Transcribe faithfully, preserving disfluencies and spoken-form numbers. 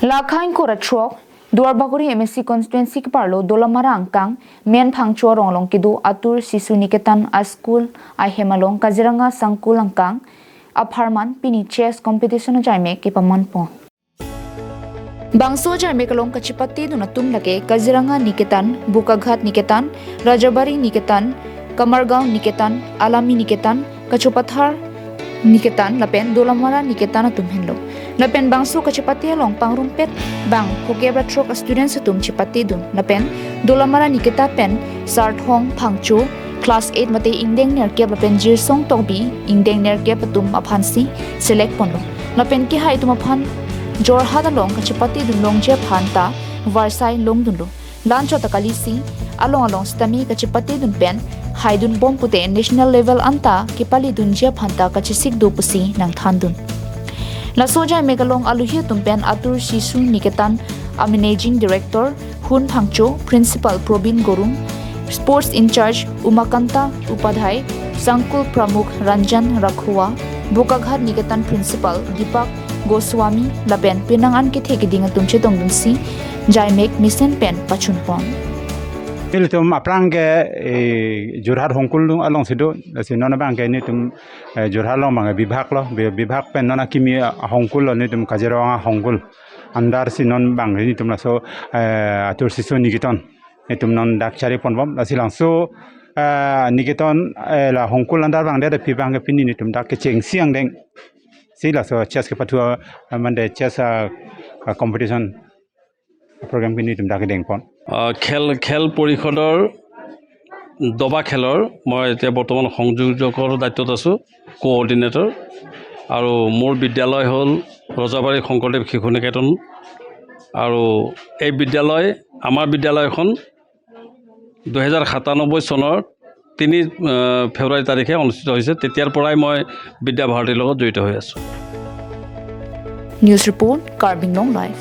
Lakha ingkoi ra throk, Duarbagori M A C constituency keparlo Dolamara angkang, Men Phangcho arong along kedo Atur Sishu Niketan a school ahem along Kaziranga Sangkul angkang apharman pini chess competition ajaimek kepamanpon. Bangso ajaimek along kachepatedun atum lake Kaziranga Niketan, Bokaghat Niketan, Rajabari Niketan, Kamargaon Niketan, Alami Niketan, Kachopathar Niketan lapen Dolamara Niketan atum henlo. Lapen bangso kachepate along pangrumpet bang phokep ra throk a students atum chepatedun lapen Dolamara Niketan pen Sarthong Phangcho class eight mate ingdeng nerkep lapen Jirsong Tokbi ingdeng nerkep atum aphansi select ponlo. Lapen kehai atum aphan Jorhat along kachepatedun longji aphan ta varsai longdunlo. Lanchot ta kalisi along along sitame kachepatedun pen haidunbom pute national level anta kepaledunji aphan ta kachesik do pusi nangthandun. Laso ajaimek along aluhi atum pen Atur Sishu Niketan a managing director Hun Phangcho, principal Probin Gorung, sports in charge Umakanta Upadhyay, Sangkul Pramukh Ranjan Rakhua, Bokaghat Niketan principal Deepak Goswami lapen penang an kethe keding atum chetongdunsi ajaimek mesen pen pachunpon. Nelitum aphrang ke, eh, Jorhat Hongkul alongsi do, lasi non abang ke nelitum, eh, Jorhat along abang ke bibhag lo, bi-, bibhag pen non akimi Hongkul lo, nelitum Kaziranga Hongkul under si non abang nelitum laso, eh, Atur Sishu Niketan nelitum non dak chari ponbom, lasi labangso, eh, Niketan, eh, la Hongkul under abang det aphi abang ke pini nelitum dak kechengsi angdeng si laso chess kepathu, eh, mande chess, ah, ah, competition program pini nelitum dak kedengpon. আহ, খেল, খেল পৰিষদৰ দবা খেলৰ মই এতিয়া বৰ্তমান সংযোজকৰ দায়িত্বত আছোঁ, কোঅৰ্ডিনেটৰ। আৰু মোৰ বিদ্যালয় হ'ল ৰজাবাৰী শংকৰদেৱ শিশু নিকেতন। আৰু এই বিদ্যালয়, আমাৰ বিদ্যালয়খন দুহেজাৰ সাতানব্বৈ চনৰ তিনি, আহ, ফেব্ৰুৱাৰী তাৰিখে অনুষ্ঠিত হৈছে। তেতিয়াৰ পৰাই মই বিদ্যা ভাৰতীৰ লগত জড়িত হৈ আছোঁ। News report, Karbi Anglong Live.